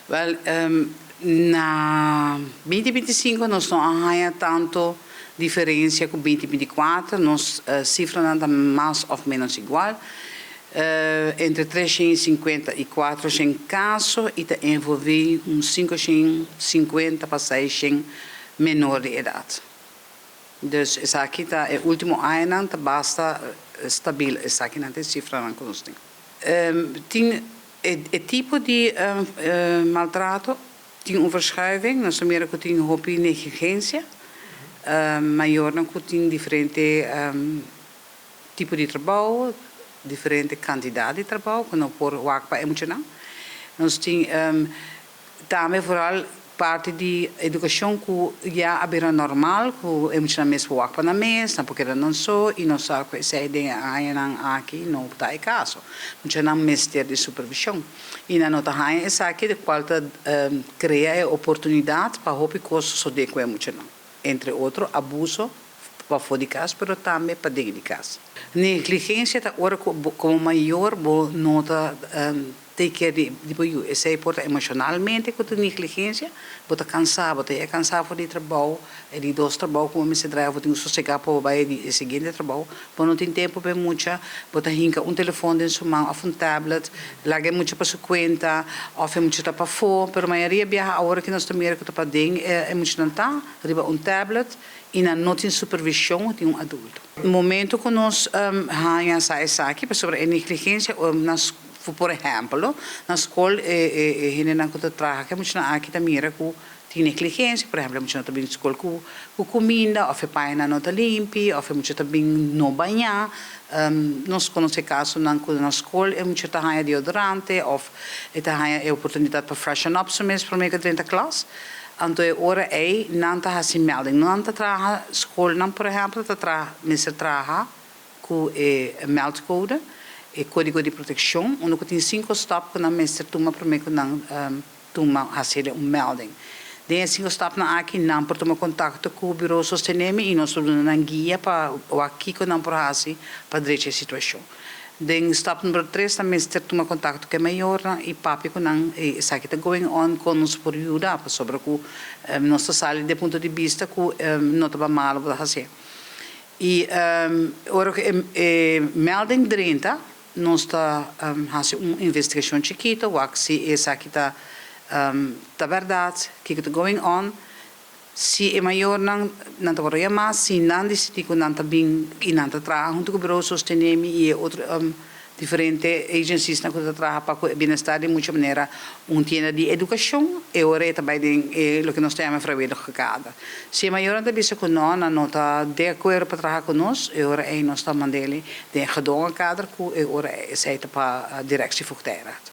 Wel, na 2025 nos no a haya tanto diferencia cu 2024, nos cifranan ta mas of menos igual. Entre 350 y 400 caso y ta envolvi un 550 pa 600 menor di edad. Dus esaki ta e ultimo añanan ta basta stabil, esakinan ta e cifranan cu nos tin. Tin e tipo di maltrato tin un verschuiving, nos ta mira cu tin hopi negligencia, mayornan cu tin diferente tipo di trabou, diferente cantidad di trabou cu no por wak pa e muchanan. Nos tin tambe vooral parti di educacion cu ya a bira normal cu e muchanan mes por wak pa nan mes, nan por keda nan so y nos sa cu esey den e añanan aki no ta e caso. Muchanan mester di supervision y nan no ta haña esaki, di cual ta crea e oportunidad pa hopi cos sosode cu e muchanan, entre otro abuso pafó di cas pero tambe paden di cas. Negligencia ta ora cu como mayor bo no ta take care di bo yu. Esey por ta emocionalmente cu ta negligencia, bo ta cansa, bo ta ya cansa for di trabou, e di dos trabou cu bo mester draai of bo tin cu sosega pa bo bay di e siguiente trabou, bo no tin tempo pa e mucha, bo ta hinca un telefon den su man of un tablet, laga e mucha pa su cuenta of e mucha ta pafó, pero mayoria biaha awor aki nos ta mira cu ta paden e muchanan ta riba un tablet y nan no tin supervision di un adulto. Momento cu nos haña sa esaki, pasobra e negligencia na por ehempel, na scol e hendenan cu ta traha cu e muchanan aki ta mira cu tin negligencia, por ehempel, e muchanan ta bin scol cu cuminda of e pañanan no ta limpi of e mucha ta bin no baña. Nos conoce casonan cu na scol e mucha ta haña deodorante of e ta haña e oportunidad pa freshen up su mes prome cu drenta klas. Anto e ora ey nan ta haci melding. Nan ta traha, scolnan por ehempel ta traha, mester traha cu e meldcode, e codigo di proteccion, unda cu tin cinco stap cu nan mester tuma prome cu nan tuma haci un melding. Den e cinco stapnan aki nan por tuma contacto cu Bureau Sostenemi y nos por duna nan guia pa wak kico nan por haci pa drecha e situacion. Den stap number 3 nan mester tuma contacto cu e mayornan y papia cu nan esaki ta going on, con nos por yuda, pasobra cu nos ta sali di punto di bista cu no ta ba malo bo ta haci. Y ora cu e melding drenta, nos ta haci un investigacion chikito, wak si esaki ta berdad, kico ta going on. Si e mayornan nan ta wordo yama, si nan dicidi cu nan ta bin y nan ta traha hunto cu Bureau Sostenemi y e otro diferente agencies nan cu ta traha pa cu e bienestar di mucha, manera un tienda di educacion, e ora e ta bay den e loke nos ta yama vrijwillige kader. Si e mayornan ta bisa cu no, nan no ta de acuerdo pa traha cu nos, e ora ey nos ta mand'e den gedwongen kader, cu e ora esey ta pa directie voogdijraad.